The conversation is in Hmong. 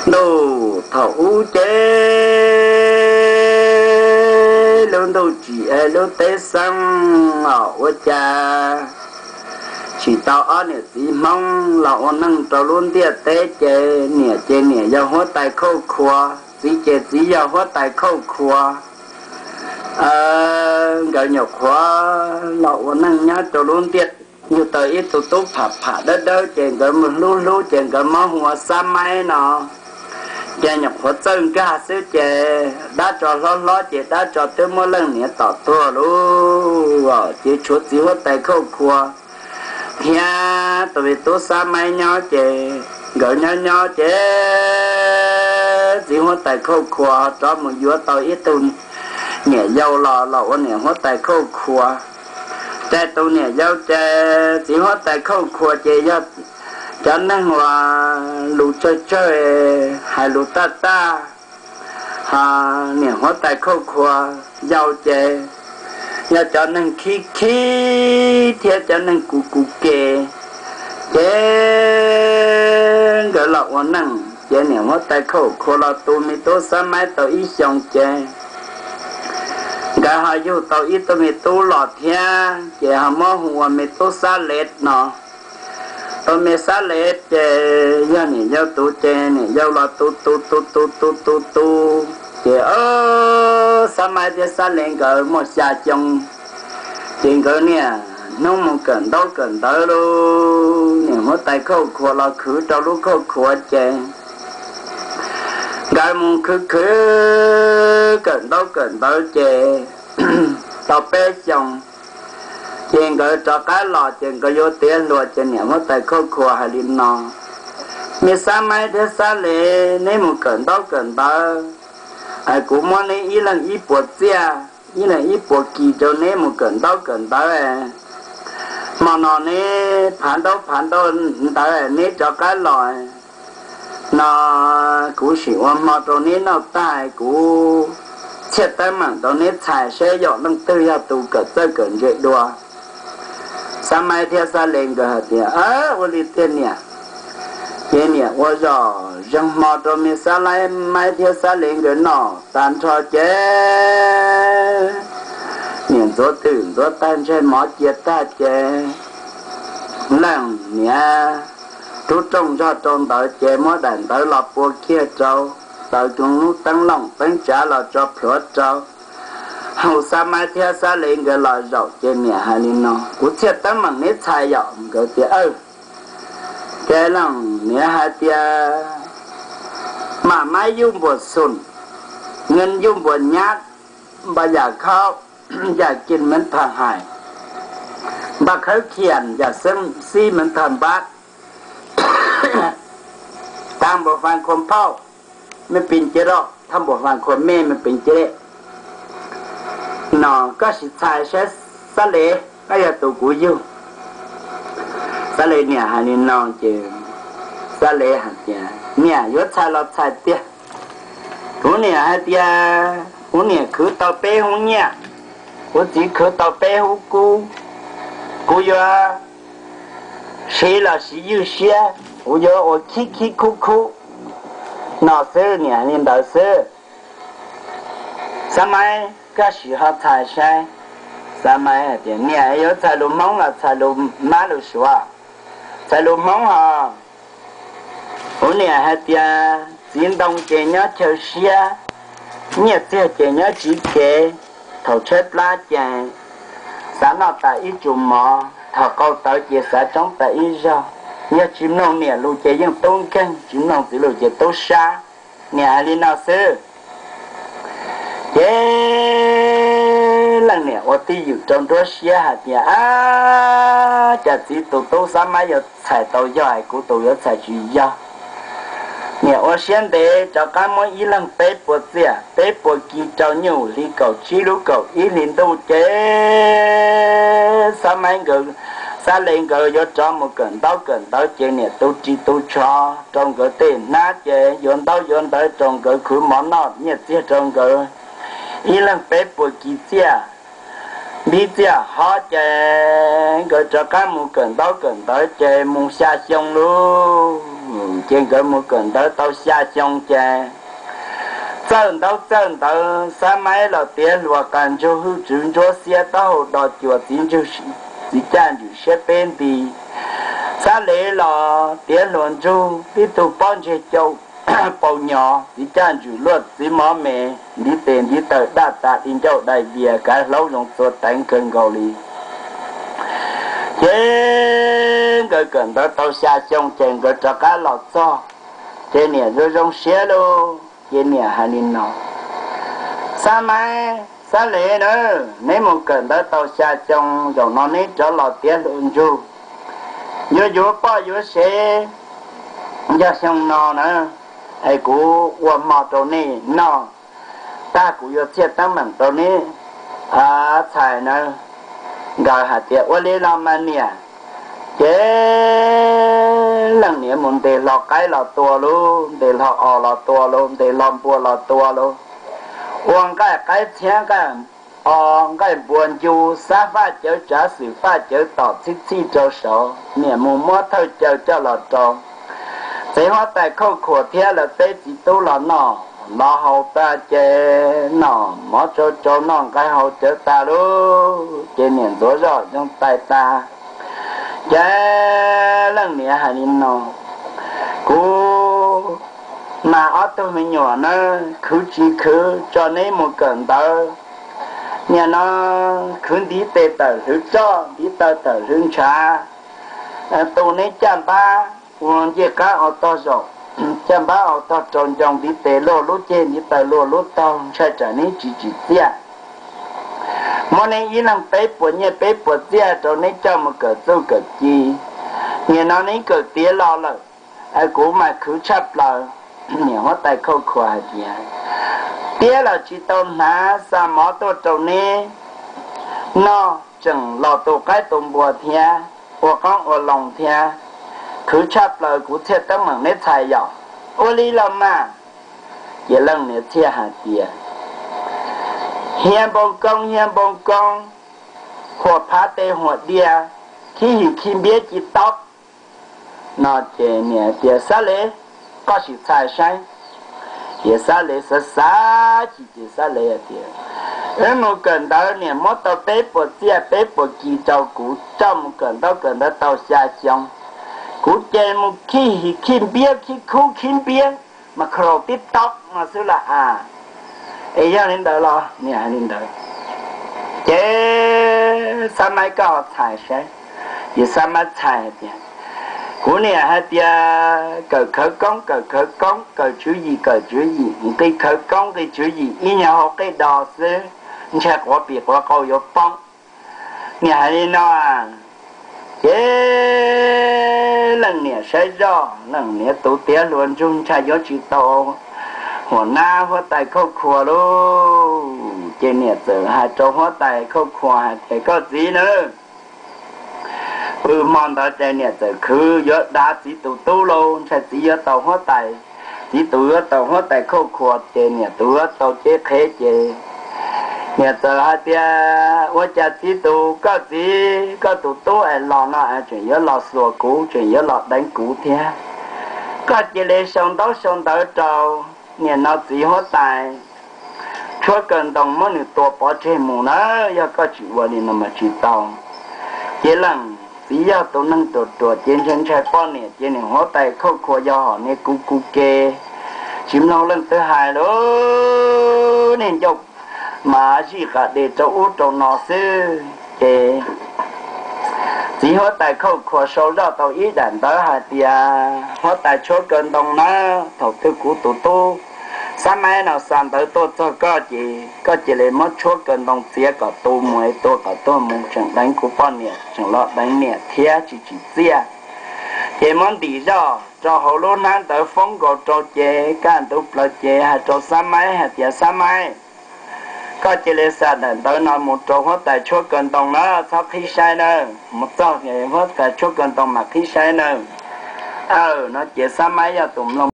ntuj thaum ub ces lub ntuj tsim es lub teb xeeb os, ua cas tsis tau ob niam txiv Hmoob los ua neej rau lub ntiaj teb, ces niam ces niam yog huab tais khauj khuav, txiv ces txiv yog huab tais khauj khuav. Nkawd nyuam qhuav los ua neej nyob rau lub ntiaj, yug tau ib tug tub pham pham dawb dawb, ces nkawd mus hlub hlub ces nkawd muab hu ua Xab Maib no. Ces nyuam qhuav txawj nkag xwb ces dab tso hlob hlob ces dab tso twb muab leej niam tom tuag lauj. Ces tshuav txiv huab tais khauj khuav thiab tus me tub Xab Maib nyob, ces nkawd nyob nyob ces txiv huab tais khauj khuav rov mus yuav tau ib tug niam yau los los ua niam huab tais khauj khuav. Ces tus niam yau ces txiv huab tais khauj khuav ces yog cov neeg uas lus tsawg tsawg, hais lus taj taj, ho niam huab tais khauj khuav yau ces yog cov neeg khib khib thiab cov neeg kuv kuv ke. Ces nkawd los ua neej ces niam huab tais khauj khuav los tu me tub Xab Maib tau ib xyoos ces nkawd ho yug tau ib tug me tub los thiab, ces ho muab hu ua me tub Xab Lev no. Tus me Xab Lev ces yog niam yau tus, ces niam yau los tu tu tu tu tu tu tu, ces Xab Maib thiab Xab Lev nkawd muaj xya xyoo. Ces nkawd niaj hnub mus kawm ntaub kawm ntawv lauj, niam huab tais khauj khuav los khwv rau lub khauj khuav ces nkawd mus khwv khwv kawm ntaub kawm ntawv ces tau peb xyoos ces nkawd rov qab los ces nkawd yuav tiav hluas ces niam huab tais khauj khuav hais li no: Me Xab Maib thiab Xab Lev, neb mus kawm ntaub kawm ntawv, kuv muab neb ib leeg ib puas txiaj, ib leeg ib puas kis rau neb mus kawm ntaub kawm ntawv. Hmo no neb phav ntaub phav ntawv neb rov qab los no, kuv sim ua hmo rau neb noj tag, kuv txhiaj teeb meem rau neb txhais saib yog leej twg yog tus kawm txawj kawm ntse dua. Xab Maib thiab Xab Lev nkawd hais tias, Ua li tiag niam. Ces niam ua zom zeeg hmo rau me Xab Maib thiab Xab Lev nkawd noj tag nrho ces niam ntxuav twm ntxuav tag ntsej mov cia tag ces leej niam rub rooj zog rau ntawd ces muab daim ntawv los pua kiag rau, taws lub teeb looj teeb tsav los tso plhuav rau, hu Xab Maib thiab Xab Lev nkawd los zaum ces niam hais li no: Kuv txhiaj teeb meem neb txhais yom? Nkawd tias, Ces leej niam hais tias, Mam maib yuj npuas xum, nqi yuj npuas nyab, npa yam khaub, yam kis mev tham hais, npa khawb khiam, yam xib mev tham npab, thaj npuas fas khuas phauj, mej pes cia rau, thaj npuas fas khuas mej, mej pes cia le. No koj sim txhais saib, Xab Lev, koj yog tus kuv yug. Xab Lev niam hais li no ces Xab Lev hais tias, Niam yuav txhais los txhais tiag. Kuv niam hais tias kuv niam khwv tau peb hub nyiaj, kuv txiv khwv tau peb hub kub, kuv yuav siv los siv ywj siab, kuv yuav ua khib khib khub khub no xwb, niam hais li ntawd xwb. Xab Maib, koj sim ho txhais saib. Xab Maib hais tias, Niam, yuav txhais lus Hmoob los txhais lus mab lus suav? Txhais lus Hmoob hos. Kuv niam hais tias txiv ntoo ces nyob chaw siab, nyiaj txiag ces nyob tsiv kev. Thaum tshaib plab ces xav noj tas ib tsu mov, thaum qau tawv ces xav tsoob tas ib zaug. Yog tsis mloog niam lus ces yeej tub nkeeg, tsis mloog txiv lus ces tub sab. Niam hais li no xwb. Ces leej niam ua twj ywm rau nruab siab hais tias, Ab, cas txiv tus tub Xab Maib yuav txhais tau yog es kuv tus yuav txhais tsis yog? Niam ua siab ntev rov qab muab ib leeg peb puas txiaj, peb puas kis rau, nyuj hli kaum tsib lub kaum ib hli ntuj ces Xab Maib nkawd, Xab Lev nkawd yuav rov mus kawm ntaub kawm ntawv ces niam tu ris tu tsho rau nkawd tej hnab ces yuav ntaub yuav ntawv rau nkawd, khwv mov noj nyiaj txiag rau nkawd ib leeg peb puas kis txiaj, npib txiaj hov ces nkawd rov qab mus kawm ntaub kawm ntawv ces mus xya xyoo lauj. Ces nkawd mus kawm ntawv tau xya xyoo ces txawj ntaub txawj ntawv, Xab Maib los tiav hluas qas ntsug hwj tswv ntsuab xiab taub hau do cuas txiv ntswg, txiv caj ntswm siab peb nti. Xab Lev los tiav hluas ntsug tib tug pob ntseg cau pau nyos, txiv caj ntswm luaj txiv mov me, ntiv tes ntiv taw daj tas di ncauj dai dias kav hlaub zoo txua teev kawg nkaus li. Ces nkawd kawm ntawv tau xya xyoo ces nkawd rov qab los txog, ces niam zoo zoo siab lauj, ces niam hais li no: Xab Maib, Xab Lev na, neb mus kawm ntawv tau xya xyoo, zaum no neb rov los tiav hluas ntsug, yuav yuav poj yuav sev, yog xyoo no na, es kuv ua hmo rau nej noj, tag kuv yuav txhiaj teeb meem rau neb txhais na. Nkawd hais tias ua li los mas niam. Ces leej niam mus ntes hlo qaib los tua lauj, ntes hlo os los tua lauj, ntes hlo npua los tua lauj, ua nqaij qaib txhiab nqaij os nqaij npua ncu, xab faj cawv tsav xwm faj cawv tom txhib txhij rau saud, niam mus muab thawj caw coj los rau txiv huab tais Khauj Khuas thiab lawv peb txiv tub los noj los haus tag ces noj mov tsau tsau noj nqaij haus cawv tas lauj, ces niam ntxuav zoj yoo tais tas. Ces leej niam hais li no: Kuv mas ob tug me nyuam na, khwv tsis khwv tso neb mus kawm ntawv, nim no khwv ntiv tes tawm hlwv roj, ntiv taw tawm hlwv ntshav, tu neb caj npab ua ncej qab ua tog zaum, caj npab ua tog rau ncoo, ntiv tes luaj lub ceg, ntiv taw luaj lub taug, ntshai tsam neb tsis tsim txiaj. Muab neb ib leeg peb puas nyiaj peb puas txiaj rau neb coj mus kawm txuj kawm ci, nim no neb kawm tiav los lawm, kuv mas khwv tshaj plaws. Niam huab tais Khauj Khuas hais tias, tiab los tsis tau hnav xa mov tuaj rau neb noj, tseem los tu qaib tu npua thiab, ua qoob ua loo thiab, khwv tshaj plaws, kuv txhiaj teeb meem neb txhais yom. Ua li los mas. Ces leej niam txhiaj hais tias, hiab npoo koob hiab npoo koob, huam phav tes huam dias, khib him khib npiab ci taub no. Ces niam tias, Xab Lev, koj sim txhais saib. Ces Xab Lev xav xav chim ces Xab Lev hais tias, wb mus kawm ntawv niam muab tau peb puas txiaj peb puas kis rau kuv coj mus kawm ntaub kawm ntawv tau xya xyoo, kuv ces mus khib him khib npiab khib khub khib npiab mas khaus tib taub no xwb las as. Es yog li ntawd los? Niam hais li ntawd. Ces Xab Maib, koj ho txhais saib. Ces Xab Maib txhais hais tias, kuv niam hais tias kawm khawv koob kawm khawv koob, kawm tswv yim kawm tswv yim, nqi khawv koob nqi tswv yim, ib nyuag hau qej do xwb, ntshai quav pim quav qau yuav poob. Niam hais li no. Ces leej niam saib zoj, leej niam tus tiav hluas ntsug ntshai yuav tsis tau huam nab huab tais Khauj Khuas lauj. Ces niam txawm hais rau huab tais Khauj Khuas hais tias, koj txiv na, pw hmo ntawd ces niam txawm khwv yuav dav txiv tus tub lauj, ntshai txiv yuav tau huab tais, txiv tus yuav tau huab tais Khauj Khuas ces niam tus yuav tau cev qhev ces niam txawm hais tias, ua cas txiv tus, koj txiv, koj tus tub es los no es tseem yuav los xuas kuv, tseem yuav los deev kuv thiab. Koj cia li sau ntaub sau ntawv rau niam no txiv huab tais tshuab kaw ntoo muab nws tua pov tseg mus na, yog koj tsis ua li no mas tsis tau. Ces leej txiv yog tus neeg ruam ruam ces ntshai ntshai poj niam ces niam huab tais Khauj Khuas yog hom niag kuv kuv ke, tsis mloog leej twg hais lauj, niag ncauj mas zij qas des rau ub rau no xwb. Ces txiv huab tais Khauj Khuas sau zoj tau ib daim ntawv hais tias, huab tais tshuab kaw ntoo na, thaum twg kuv tus tub Xab Maib no xa ntawv tuaj txog koj ces koj cia li muab tshuab kaw ntoo txiav kom tu mus es tua kom tuag mus, tseem deev kuv poj niam, tseem los deev niam thiab tsis tsim txiaj. Ces muab ntim zoj rau hauv lub hnab ntawv foob nkaus rau ces kaj ntug plaws ces hais rau Xab Maib hais tias, Xab Maib, koj cia li xa daim ntawv no mus rau huab tais tshuab kaw ntoo na, txhob qhib saib na, mus txog huab tais tshuab kaw ntoo mas qhib saib na. Aw, no ces Xab Maib yog tus mloog